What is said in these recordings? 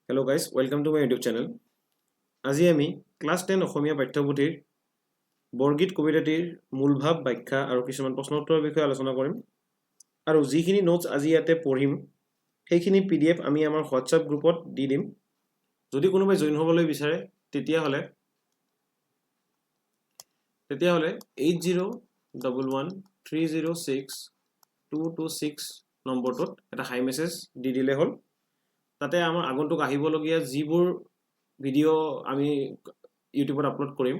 Hello guys, welcome to my YouTube channel. আজি আমি class 10 অসমীয়া পাঠ্যপুথিৰ বৰগীত কবিতাটিৰ মূলভাৱ, ব্যাখ্যা আৰু কিছুমান প্ৰশ্ন উত্তৰৰ বিষয়ে আলোচনা কৰিম। আৰু যিখিনি নোটছ আজি ইয়াতে পঢ়িম, সেইখিনি পিডিএফ আমি আমাৰ হোৱাটছআপ গ্ৰুপত দি দিম। যদি কোনোবাই জইন হ'বলৈ বিচাৰে, তেতিয়াহ'লে 8011306226 নম্বৰটোত এটা হাই মেছেজ দি দিলে হ'ল। তাতে আমাৰ আগন্তুক আহিবলগীয়া যিবোৰ ভিডিঅ' আমি ইউটিউবত আপলোড কৰিম,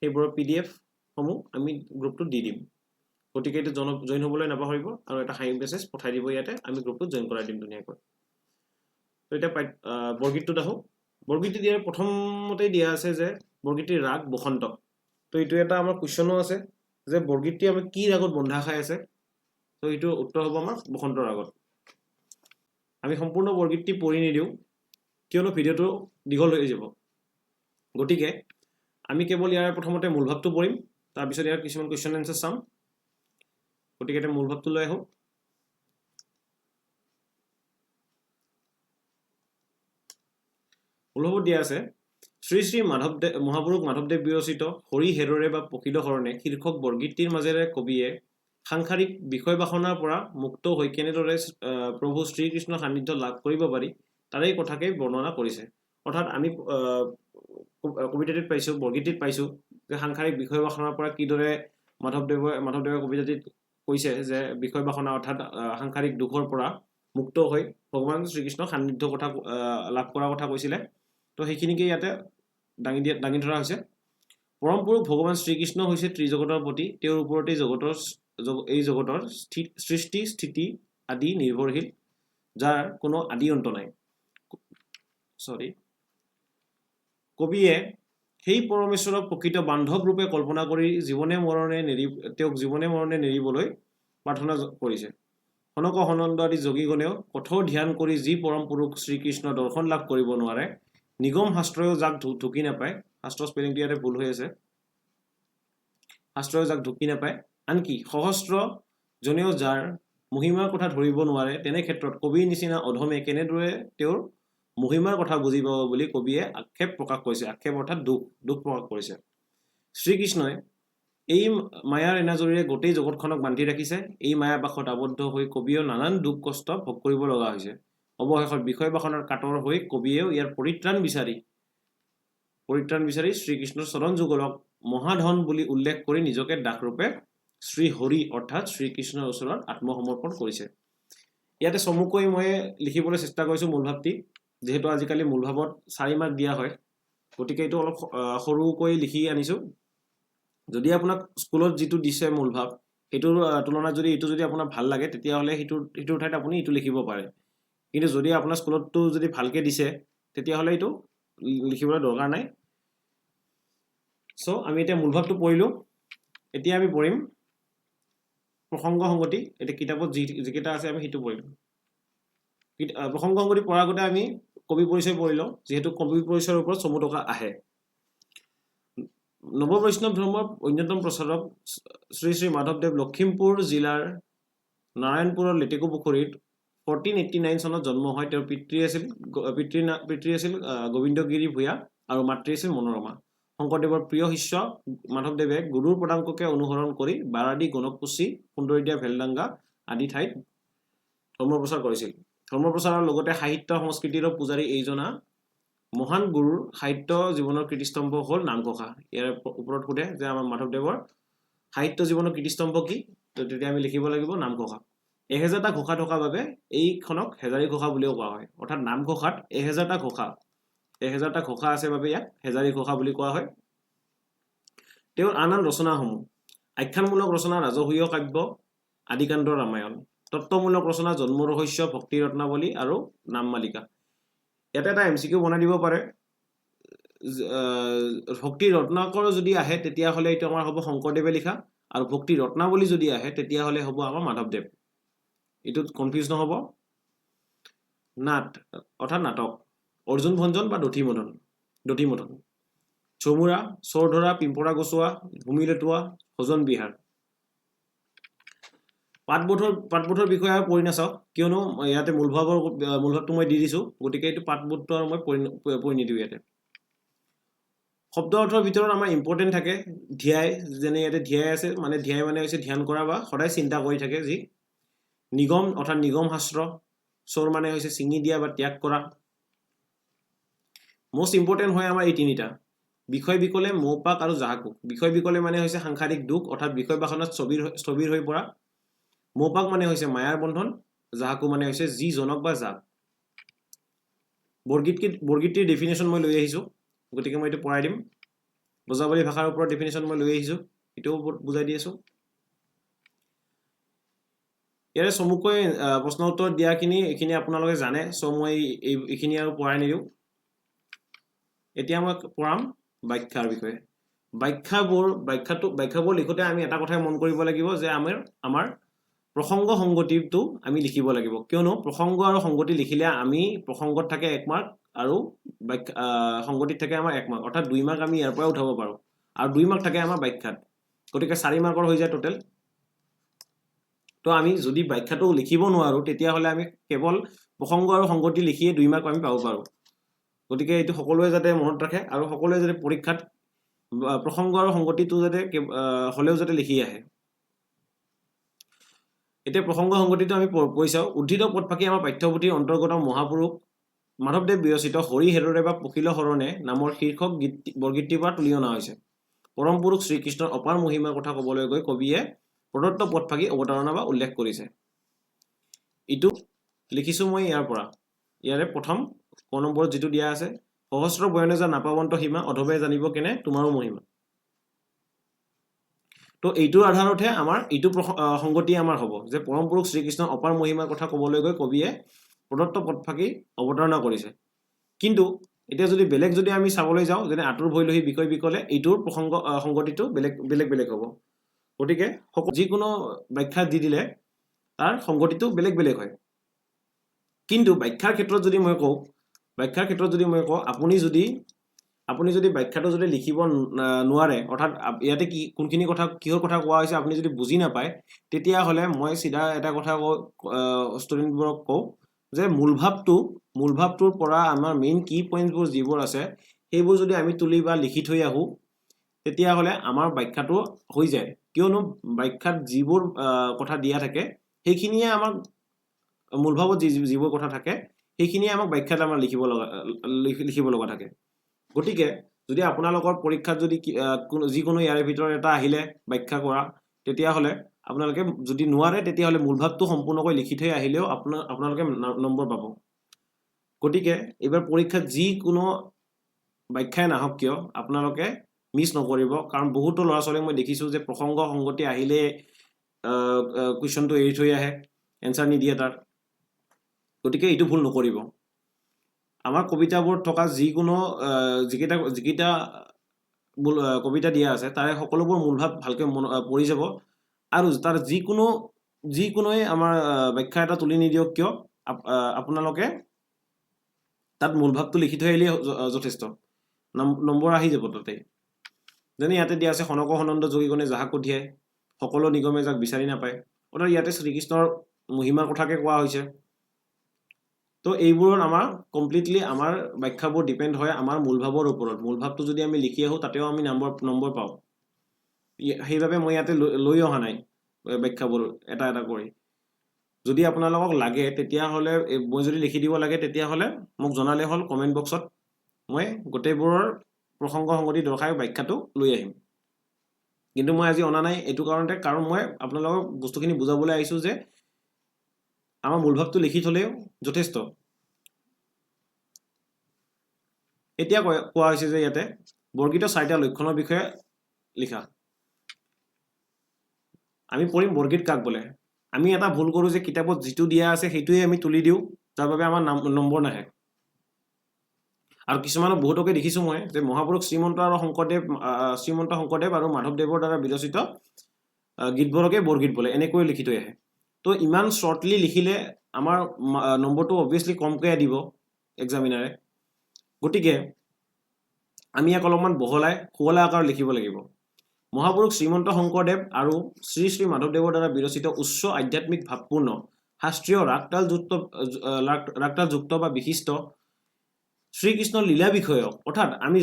সেইবোৰৰ পিডিএফসমূহ আমি গ্ৰুপটোত দি দিম। গতিকে এইটো জইন হ'বলৈ নাপাহৰিব আৰু এটা হাই মেছেজ পঠাই দিব ইয়াতে, আমি গ্ৰুপটোত জইন কৰাই দিম ধুনীয়াকৈ। তো এতিয়া বৰগীতটোত আহোঁ। বৰগীতটি দিয়াৰ প্ৰথমতেই দিয়া আছে যে বৰগীতটিৰ ৰাগ বসন্ত। তো এইটো এটা আমাৰ কুৱেশ্যনো আছে যে বৰগীতটি আমি কি ৰাগত বন্ধা খাই আছে। তো এইটোৰ উত্তৰ হ'ব আমাৰ বসন্ত ৰাগত। আমি সম্পূৰ্ণ বৰগীতটি পঢ়ি নিদিওঁ, কিয়নো ভিডিঅ'টো দীঘল হৈ যাব। গতিকে আমি কেৱল ইয়াৰ প্ৰথমতে মূলভাৱটো পঢ়িম, তাৰপিছত ইয়াৰ কিছুমান কুৱেশ্যন এনচাৰ চাম। গতিকে এতিয়া মূলভাৱটো লৈ আহোঁ। মূলভাৱত দিয়া আছে, শ্ৰী শ্ৰী মাধৱদেৱ, মহাপুৰুষ মাধৱদেৱ বিৰচিত "হৰি হেৰৰে বা পখিল শৰণে" শীৰ্ষক বৰগীতটিৰ মাজেৰে কবিয়ে সাংসাৰিক বিষয় বাসনাৰ পৰা মুক্ত হৈ কেনেদৰে প্ৰভু শ্ৰীকৃষ্ণৰ সান্নিধ্য লাভ কৰিব পাৰি, তাৰেই কথাকেই বৰ্ণনা কৰিছে। অৰ্থাৎ আমি কবিতাটিত পাইছোঁ, বৰগীতটিত পাইছোঁ যে সাংসাৰিক বিষয় বাসনাৰ পৰা কিদৰে মাধৱদেৱে কবিতাটিত কৈছে যে বিষয় বাসনা অৰ্থাৎ সাংসাৰিক দুখৰ পৰা মুক্ত হৈ ভগৱান শ্ৰীকৃষ্ণৰ সান্নিধ্য কথা লাভ কৰাৰ কথা কৈছিলে। তো সেইখিনিকে ইয়াতে দাঙি ধৰা হৈছে। পৰম পুৰুষ ভগৱান শ্ৰীকৃষ্ণ হৈছে ত্ৰিজগতৰ পতি। তেওঁৰ ওপৰতেই এই জগতৰ সৃষ্টি, স্থিতি আদি নিৰ্ভৰশীল, যাৰ কোনো আদি অন্ত নাই। চৰি, কবিয়ে সেই পৰমেশ্বৰক প্ৰকৃত বান্ধৱ ৰূপে কল্পনা কৰি জীৱনে মৰণে নেৰি তেওঁক জীৱনে মৰণে নেৰিবলৈ প্ৰাৰ্থনা কৰিছে। সনক, সনন্দ আদি যোগীগণেও কঠোৰ ধ্যান কৰি যি পৰম পুৰুষ শ্ৰীকৃষ্ণ দৰ্শন লাভ কৰিব নোৱাৰে, নিগম শাস্ত্ৰয়ো যাক ঢুকি নাপায়, শাস্ত্ৰ স্পেলিংটো ইয়াতে ভুল হৈ আছে, শাস্ত্ৰয়ো যাক ঢুকি নাপায়, আনকি সহস্ৰ জনেও যাৰ মহিমাৰ কথা ধৰিব নোৱাৰে, তেনে ক্ষেত্ৰত কবিৰ নিচিনা অধমে কেনেদৰে তেওঁৰ মহিমাৰ কথা বুজি পাব বুলি কবিয়ে আক্ষেপ প্ৰকাশ কৰিছে। আক্ষেপ অৰ্থাৎ দুখ, দুখ প্ৰকাশ কৰিছে। শ্ৰীকৃষ্ণই এই মায়াৰ এনাজৰীৰে গোটেই জগতখনক বান্ধি ৰাখিছে। এই মায়া পাশত আবদ্ধ হৈ কবিয়েও নানান দুখ কষ্ট ভোগ কৰিব লগা হৈছে। অৱশেষত বিষয় বাসনাৰ কাতৰ হৈ কবিয়েও ইয়াৰ পৰিত্ৰাণ বিচাৰি শ্ৰীকৃষ্ণৰ চৰণ যুগলক মহাধন বুলি উল্লেখ কৰি নিজকে দাসৰূপে শ্ৰীহৰি অৰ্থাৎ শ্ৰীকৃষ্ণৰ ওচৰত আত্মসমৰ্পণ কৰিছে। ইয়াতে চমুকৈ মই লিখিবলৈ চেষ্টা কৰিছোঁ মূলভাৱটি। যিহেতু আজিকালি মূলভাৱত 4 মাৰ্ক দিয়া হয়, গতিকে এইটো অলপ সৰুকৈ লিখি আনিছোঁ। যদি আপোনাক স্কুলত যিটো দিছে মূলভাৱ, সেইটোৰ তুলনাত যদি এইটো যদি আপোনাৰ ভাল লাগে, তেতিয়াহ'লে সেইটোৰ ঠাইত আপুনি এইটো লিখিব পাৰে। কিন্তু যদি আপোনাৰ স্কুলতটো যদি ভালকৈ দিছে, তেতিয়াহ'লে এইটো লিখিবলৈ দৰকাৰ নাই। চ' আমি এতিয়া মূলভাৱটো পঢ়িলোঁ। এতিয়া আমি পঢ়িম প্ৰসংগ সংগতি। এতিয়া কিতাপত যিকেইটা আছে, আমি সেইটো পঢ়িম। প্ৰসংগ সংগতি পঢ়াৰ আগতে আমি কবি পৰিচয় পঢ়ি লওঁ, যিহেতু কবি পৰিচয়ৰ ওপৰত চমু টোকা আহে। নৱবৈষ্ণৱ ধৰ্মৰ অন্যতম প্ৰচাৰক শ্ৰী শ্ৰী মাধৱদেৱ লখিমপুৰ জিলাৰ নাৰায়ণপুৰৰ লেটেকু পুখুৰীত 1489 চনত জন্ম হয়। তেওঁৰ পিতৃ আছিল গোবিন্দগিৰি ভূঞা আৰু মাতৃ আছিল মনোৰমা। শংকৰদেৱৰ প্ৰিয় শিষ্য মাধৱদেৱে গুৰুৰ পদাংককে অনুসৰণ কৰি বাৰাদি, গণককুচি, সুন্দৰীদিয়া, ভেলডাঙ্গা আদি ঠাইত ধৰ্ম প্ৰচাৰ কৰিছিল। ধৰ্ম প্ৰচাৰৰ লগতে সাহিত্য সংস্কৃতিৰো পূজাৰী এইজনা মহান গুৰুৰ সাহিত্য জীৱনৰ কীৰ্তিস্তম্ভ হ'ল নামঘোষা। ইয়াৰ ওপৰত সোধে যে আমাৰ মাধৱদেৱৰ সাহিত্য জীৱনৰ কীৰ্তিস্তম্ভ কি? তো তেতিয়া আমি লিখিব লাগিব নামঘোষা। 1000টা ঘোষা থকা বাবে এইখনক হেজাৰী ঘোষা বুলিও কোৱা হয়। অৰ্থাৎ নামঘোষাত 1000টা ঘোষা আছে বাবে ইয়াক হেজাৰী ঘোষা বুলি কোৱা হয়। তেওঁৰ আন আন ৰচনাসমূহ: আখ্যানমূলক ৰচনা ৰাজসূয় কাব্য, আদিকাণ্ড ৰামায়ণ; তত্ত্বমূলক ৰচনা জন্ম ৰহস্য, ভক্তি ৰত্নাৱলী আৰু নাম মালিকা। ইয়াতে এটা এমচিকিউ বনাই দিব পাৰে। ভক্তি ৰত্নাকৰ যদি আহে, তেতিয়াহ'লে এইটো আমাৰ হ'ব শংকৰদেৱে লিখা আৰু ভক্তি ৰত্নাৱলী যদি আহে, তেতিয়াহ'লে হ'ব আমাৰ মাধৱদেৱ। এইটোত কনফিউজ নহ'ব। নাট অৰ্থাৎ নাটক অৰ্জুন ভঞ্জন বা দধিমথন, দধিমথন, ঝুমুৰা, চোৰধৰা, পিম্পৰা গছোৱা, ভূমি লেটোৱা, ভজন বিহাৰ। পাঠবোধৰ বিষয়ে আৰু পঢ়ি নাচাওঁ, কিয়নো ইয়াতে মূলভাৱটো মই দি দিছোঁ, গতিকে এইটো পাঠবোধটো আৰু মই পঢ়ি নিদিওঁ ইয়াতে। শব্দ অৰ্থৰ ভিতৰত আমাৰ ইম্পৰ্টেণ্ট থাকে ধ্যায়, যেনে ইয়াতে ধ্যায় আছে, মানে ধ্যায় মানে হৈছে ধ্যান কৰা বা সদায় চিন্তা কৰি থাকে যি। নিগম অৰ্থাৎ নিগম শাস্ত্ৰ, চোৰ মানে হৈছে ছিঙি দিয়া বা ত্যাগ কৰা। মষ্ট ইম্পৰ্টেণ্ট হয় আমাৰ এই তিনিটা, বিষয় বিকলে, মৌপাক আৰু জাহাকু। বিষয় বিকলে মানে হৈছে সাংসাৰিক দুখ, অৰ্থাৎ বিষয় বাসনাত স্থবিৰ হৈ পৰা। মৌপাক মানে হৈছে মায়াৰ বন্ধন, জাহাকু মানে হৈছে যি জনক বা যাক। বৰগীতটিৰ ডেফিনেশ্যন মই লৈ আহিছোঁ, গতিকে মই এইটো পঢ়াই দিম। ব্ৰজাৱলী ভাষাৰ ওপৰত ডেফিনেশ্যন মই লৈ আহিছোঁ, এইটোও বুজাই দি আছোঁ। ইয়াৰে চমুকৈ প্ৰশ্ন উত্তৰ দিয়াখিনি এইখিনি আপোনালোকে জানে, চ' মই এইখিনি আৰু পঢ়াই নিদিওঁ। এতিয়া মই পঢ়াম ব্যাখ্যাৰ বিষয়ে। ব্যাখ্যাবোৰ লিখোঁতে আমি এটা কথাই মন কৰিব লাগিব যে আমাৰ প্ৰসংগ সংগতিটো আমি লিখিব লাগিব, কিয়নো প্ৰসংগ আৰু সংগতি লিখিলে আমি প্ৰসংগত থাকে 1 মাৰ্ক আৰু ব্যাখ্যা সংগতিত থাকে আমাৰ 1 মাৰ্ক, অৰ্থাৎ 2 মাৰ্ক আমি ইয়াৰ পৰাই উঠাব পাৰোঁ, আৰু 2 মাৰ্ক থাকে আমাৰ ব্যাখ্যাত, গতিকে 4 মাৰ্কৰ হৈ যায় টোটেল। তো আমি যদি ব্যাখ্যাটো লিখিব নোৱাৰোঁ তেতিয়াহ'লে আমি কেৱল প্ৰসংগ আৰু সংগতি লিখিয়ে 2 মাৰ্ক আমি পাব পাৰোঁ। গতিকে এইটো সকলোৱে যাতে মনত ৰাখে আৰু সকলোৱে যাতে পৰীক্ষাত প্ৰসংগ আৰু সংগতিটো যাতে হ'লেও যাতে লিখি আহে। এতিয়া প্ৰসংগ সংগতিটো আমি পঢ়ি চাওঁ। উদ্ধৃত পদফাঁকি আমাৰ পাঠ্যপুথিৰ অন্তৰ্গত মহাপুৰুষ মাধৱদেৱ বিৰচিত হৰি হেৰৰে বা পখিল শৰণে নামৰ শীৰ্ষক গীত বৰগীতটিৰ পৰা তুলি অনা হৈছে। পৰম পুৰুষ শ্ৰীকৃষ্ণৰ অপাৰ মহিমাৰ কথা ক'বলৈ গৈ কবিয়ে প্ৰদত্ত পদফাঁকি অৱতাৰণা বা উল্লেখ কৰিছে। ইটো লিখিছোঁ মই ইয়াৰ পৰা, ইয়াৰে প্ৰথম ক নম্বৰত যিটো দিয়া আছে, সহস্ৰ বয়নে যা নাপাৱন্ত সীমা, অধৱে জানিব কেনে তোমাৰো মহিমা। তো এইটোৰ আধাৰতহে আমাৰ এইটো সংগতি আমাৰ হ'ব যে পৰম পুৰুষ শ্ৰীকৃষ্ণৰ অপাৰ মহিমাৰ কথা ক'বলৈ গৈ কবিয়ে প্ৰদত্ত পদফাঁকি অৱতাৰণা কৰিছে। কিন্তু এতিয়া যদি বেলেগ যদি আমি চাবলৈ যাওঁ, যেনে আঁতুৰ ভৈলহি বিষয় বিকলে, এইটোৰ প্ৰসংগ সংগতিটো বেলেগ বেলেগ বেলেগ হ'ব। গতিকে যিকোনো ব্যাখ্যা দি দিলে তাৰ সংগতিটো বেলেগ বেলেগ হয়। কিন্তু ব্যাখ্যাৰ ক্ষেত্ৰত যদি মই কওঁ, ব্যাখ্যাৰ ক্ষেত্ৰত যদি মই কওঁ, আপুনি যদি ব্যাখ্যাটো যদি লিখিব নোৱাৰে, অৰ্থাৎ ইয়াতে কি কোনখিনি কথা কিহৰ কথা কোৱা হৈছে আপুনি যদি বুজি নাপায়, তেতিয়াহ'লে মই চিধা এটা কথা কওঁ, ষ্টুডেণ্টবোৰক কওঁ যে মূলভাৱটোৰ পৰা আমাৰ মেইন কি পইণ্টছবোৰ যিবোৰ আছে সেইবোৰ যদি আমি তুলি বা লিখি থৈ আহোঁ, তেতিয়াহ'লে আমাৰ ব্যাখ্যাটো হৈ যায়। কিয়নো ব্যাখ্যাত যিবোৰ কথা দিয়া থাকে সেইখিনিয়ে আমাক মূলভাৱত যিবোৰ কথা থাকে সেইখিনিয়ে আমাক ব্যাখ্যাত আমাৰ লিখিব লগা থাকে। গতিকে যদি আপোনালোকৰ পৰীক্ষাত যদি যিকোনো ইয়াৰে ভিতৰত এটা আহিলে ব্যাখ্যা কৰা, তেতিয়াহ'লে আপোনালোকে যদি নোৱাৰে তেতিয়াহ'লে মূলভাৱটো সম্পূৰ্ণকৈ লিখি থৈ আহিলেও আপোনালোকে নম্বৰ পাব। গতিকে এইবাৰ পৰীক্ষাত যিকোনো ব্যাখ্যাই নাহক কিয় আপোনালোকে মিছ নকৰিব, কাৰণ বহুতো ল'ৰা ছোৱালীক মই দেখিছোঁ যে প্ৰসংগ সংগতি আহিলে কুৱেশ্যনটো এৰি থৈ আহে, এনচাৰ নিদিয়ে তাৰ। গতিকে এইটো ভুল নকৰিব। আমাৰ কবিতাবোৰত থকা যিকোনো যিকেইটা যিকেইটা মূল কবিতা দিয়া আছে তাৰে সকলোবোৰ মূলভাৱ ভালকৈ মন পঢ়ি যাব, আৰু তাৰ যিকোনোৱে আমাৰ ব্যাখ্যা এটা তুলি নিদিয়ক কিয়, আপোনালোকে তাত মূলভাৱটো লিখি থৈ আহিলেই যথেষ্ট নম্বৰ আহি যাব তাতে। যেনে ইয়াতে দিয়া আছে, সনক সনন্দ যোগীগণে যাহাক ধিয়াই, সকলো নিগমে যাক বিচাৰি নাপায়, অৰ্থাৎ ইয়াতে শ্ৰীকৃষ্ণৰ মহিমাৰ কথাকে কোৱা হৈছে। তো এইবোৰত আমাৰ কমপ্লিটলি আমাৰ ব্যাখ্যাবোৰ ডিপেণ্ড হয় আমাৰ মূলভাৱৰ ওপৰত। মূলভাৱটো যদি আমি লিখি আহোঁ তাতেও আমি নম্বৰ পাওঁ। সেইবাবে মই ইয়াতে লৈ অহা নাই ব্যাখ্যাবোৰ এটা এটা কৰি। যদি আপোনালোকক লাগে তেতিয়াহ'লে মই যদি লিখি দিব লাগে তেতিয়াহ'লে মোক জনালে হ'ল কমেণ্ট বক্সত, মই গোটেইবোৰৰ প্ৰসংগ সংগতি দৰ্শাই ব্যাখ্যাটো লৈ আহিম। কিন্তু মই আজি অনা নাই এইটো কাৰণতে, কাৰণ মই আপোনালোকক বস্তুখিনি বুজাবলৈ আহিছোঁ যে আমাৰ মূলভাৱটো লিখি থ'লেও যথেষ্ট। এতিয়া কোৱা হৈছে যে ইয়াতে বৰগীতৰ চাৰিটা লক্ষণৰ বিষয়ে লিখা। আমি পঢ়িম বৰগীত কাক বোলে। আমি এটা ভুল কৰোঁ যে কিতাপত যিটো দিয়া আছে সেইটোৱে আমি তুলি দিওঁ, যাৰ বাবে আমাৰ নম্বৰ নাহে। আৰু কিছুমানক বহুতকে দেখিছোঁ মই যে মহাপুৰুষ শ্ৰীমন্ত আৰু শংকৰদেৱ, শ্ৰীমন্ত শংকৰদেৱ আৰু মাধৱদেৱৰ দ্বাৰা বিৰচিত গীতবোৰকে বৰগীত বোলে, এনেকৈ লিখি থৈ আহে। তো ইমান শ্বৰ্টলি লিখিলে আমাৰ নম্বৰটো অবভিয়াছলি কমকৈ দিব এক্সামিনাৰে। গতিকে আমি ইয়াক অলপমান বহলাই শুৱলা আকাৰত লিখিব লাগিব। মহাপুৰুষ শ্ৰীমন্ত শংকৰদেৱ আৰু শ্ৰী শ্ৰী মাধৱদেৱৰ দ্বাৰা বিৰচিত উচ্চ আধ্যাত্মিক ভাৱপূৰ্ণ শাস্ত্ৰীয় ৰাগতালযুক্ত বা বিশিষ্ট শ্ৰীকৃষ্ণৰ লীলা বিষয়ক, অৰ্থাৎ আমি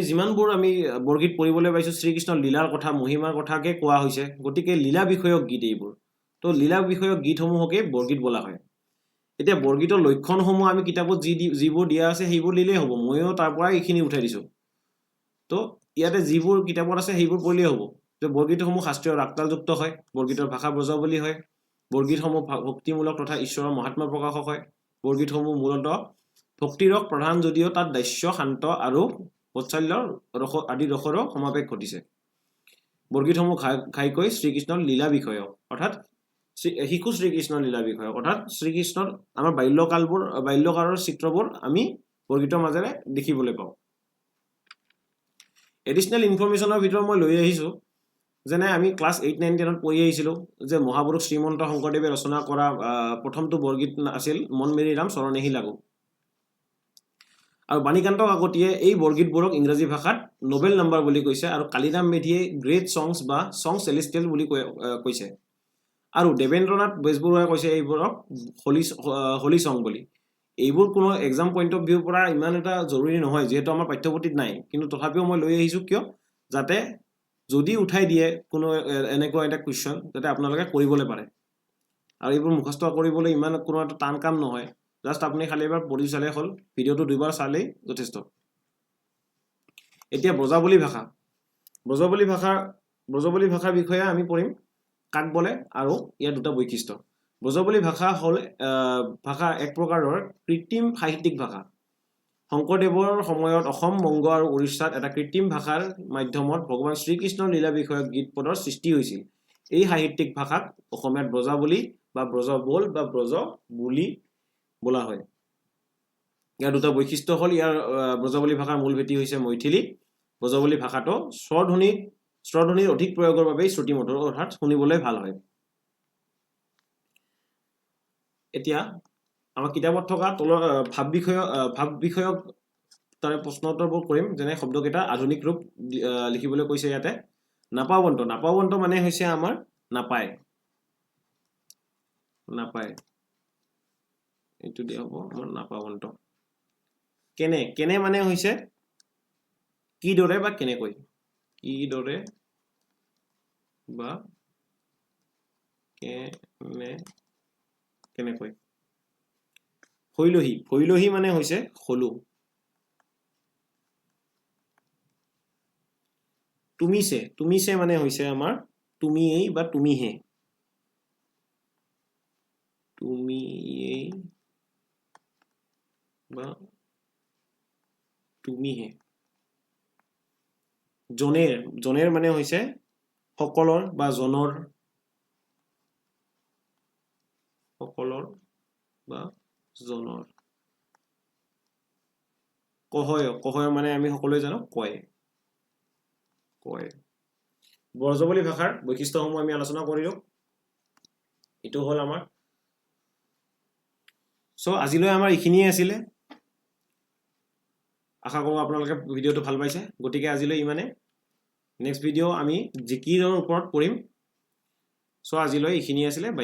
যিমানবোৰ আমি বৰগীত পঢ়িবলৈ পাইছোঁ শ্ৰীকৃষ্ণৰ লীলাৰ কথা, মহিমাৰ কথাকে কোৱা হৈছে। গতিকে লীলা বিষয়ক গীত এইবোৰ। তো লীলা বিষয়ক গীতসমূহকে বৰগীত বোলা হয়। এতিয়া বৰগীতৰ লক্ষণসমূহ আমি কিতাপত যিবোৰ দিয়া আছে সেইবোৰ দিলেই হ'ব। ময়ো তাৰ পৰাই এইখিনি উঠাই দিছোঁ। তো ইয়াতে যিবোৰ কিতাপত আছে সেইবোৰ পঢ়িলেই হ'ব যে বৰগীতসমূহ শাস্ত্ৰীয় ৰাগতালযুক্ত হয়, বৰগীতৰ ভাষা ব্ৰজাৱলী হয়, বৰগীতসমূহ ভক্তিমূলক তথা ঈশ্বৰৰ মহাত্মা প্ৰকাশক হয়, বৰগীতসমূহ মূলতঃ ভক্তিৰস প্ৰধান যদিও তাত দাস্য, শান্ত আৰু বাৎসল্যৰ ৰস আদি ৰসৰো সমাৱেশ ঘটিছে। বৰগীতসমূহ ঘাইকৈ শ্ৰীকৃষ্ণৰ লীলা বিষয়ক, অৰ্থাৎ শিশু শ্ৰীকৃষ্ণৰ লীলা বিষয়ক, অৰ্থাৎ শ্ৰীকৃষ্ণৰ আমাৰ বাল্যকালৰ চিত্ৰবোৰ আমি বৰগীতৰ মাজেৰে দেখিবলৈ পাওঁ। এডিশ্যনেল ইনফৰ্মেশ্যনৰ ভিতৰত মই লৈ আহিছোঁ, যেনে আমি ক্লাছ 8, 9, 10ত পঢ়ি আহিছিলোঁ যে মহাপুৰুষ শ্ৰীমন্ত শংকৰদেৱে ৰচনা কৰা প্ৰথমটো বৰগীত আছিল মন মেৰি ৰাম চৰণেহি লাগো। আৰু বাণীকান্ত কাকতিয়ে এই বৰগীতবোৰক ইংৰাজী ভাষাত নোবেল নাম্বাৰ বুলি কৈছে আৰু কালিৰাম মেধিয়ে গ্ৰেট ছংছ বা ছং চেলিষ্টিয়েল বুলি কৈছে আৰু দেৱেন্দ্ৰনাথ বেজবৰুৱাই কৈছে এইবোৰক হলি ছং বুলি। এইবোৰ কোনো এক্সাম পইণ্ট অফ ভিউৰ পৰা ইমান এটা জৰুৰী নহয়, যিহেতু আমাৰ পাঠ্যপুথিত নাই, কিন্তু তথাপিও মই লৈ আহিছোঁ। কিয়? যাতে যদি উঠাই দিয়ে কোনো এনেকুৱা এটা কুৱেশ্যন, যাতে আপোনালোকে কৰিবলৈ পাৰে। আৰু এইবোৰ মুখস্থ কৰিবলৈ ইমান কোনো এটা টান কাম নহয়। জাষ্ট আপুনি খালি এবাৰ পঢ়ি চালেই হ'ল, ভিডিঅ'টো দুবাৰ চালেই যথেষ্ট। এতিয়া ব্ৰজাৱলী ভাষা, ব্ৰজাৱলী ভাষাৰ বিষয়ে আমি পঢ়িম, কাক বোলে আৰু ইয়াৰ দুটা বৈশিষ্ট্য। ব্ৰজাৱলী ভাষা হ'ল ভাষা এক প্ৰকাৰৰ কৃত্ৰিম সাহিত্যিক ভাষা। শংকৰদেৱৰ সময়ত অসম, বংগ আৰু উৰিষ্যাত এটা কৃত্ৰিম ভাষাৰ মাধ্যমত ভগৱান শ্ৰীকৃষ্ণৰ লীলা বিষয়ক গীত পদৰ সৃষ্টি হৈছিল। এই সাহিত্যিক ভাষাক অসমীয়াত ব্ৰজাৱলী বা ব্ৰজবোল বা ব্ৰজ বুলি বোলা হয়। ইয়াৰ দুটা বৈশিষ্ট্য হ'ল, ইয়াৰ ব্ৰজাৱলী ভাষাৰ মূল ভেটি হৈছে মৈথিলী। ব্ৰজাৱলী ভাষাটো স্বৰধ্বনিৰ অধিক প্ৰয়োগৰ বাবেই শ্ৰুতিমধুৰ, অৰ্থাৎ শুনিবলৈ ভাল হয়। এতিয়া আমাৰ কিতাপত থকা তলৰ ভাৱ বিষয়ক তাৰে প্ৰশ্ন উত্তৰবোৰ কৰিম। যেনে শব্দকেইটা আধুনিক ৰূপ লিখিবলৈ কৈছে ইয়াতে। নাপাৱন্ত, নাপাৱন্ত মানে হৈছে আমাৰ নাপায়, নাপায়, এইটো দিয়া হ'ব আমাৰ নাপাৱন্ত। কেনে, কেনে মানে হৈছে কিদৰে বা কেনেকৈ, কিদৰে বা কেনে, কেনেকৈ। ভৈলহী, ভৈলহী মানে হৈছে হলো। তুমিছে, তুমিছে মানে হৈছে আমাৰ তুমিয়েই বা তুমিহে, তুমিয়েই বা তুমিহে। জনেৰ, জনেৰ মানে হৈছে সকলৰ বা জনৰ, সকলৰ বা জনৰ। কহয়, কহয় মানে আমি সকলোৱে জানো কয়, কয়। ব্ৰজৱলী ভাষাৰ বৈশিষ্ট্যসমূহ আমি আলোচনা কৰিলোঁ। এইটো হ'ল আমাৰ। চ' আজিলৈ আমাৰ এইখিনিয়ে আছিলে। আশা কৰোঁ আপোনালোকে ভিডিঅ'টো ভাল পাইছে। গতিকে আজিলৈ ইমানে। নেক্সট ভিডিঅ' আমি জিকিৰৰ ওপৰত কৰিম। চ' আজিলৈ এইখিনিয়ে আছিলে। বাই।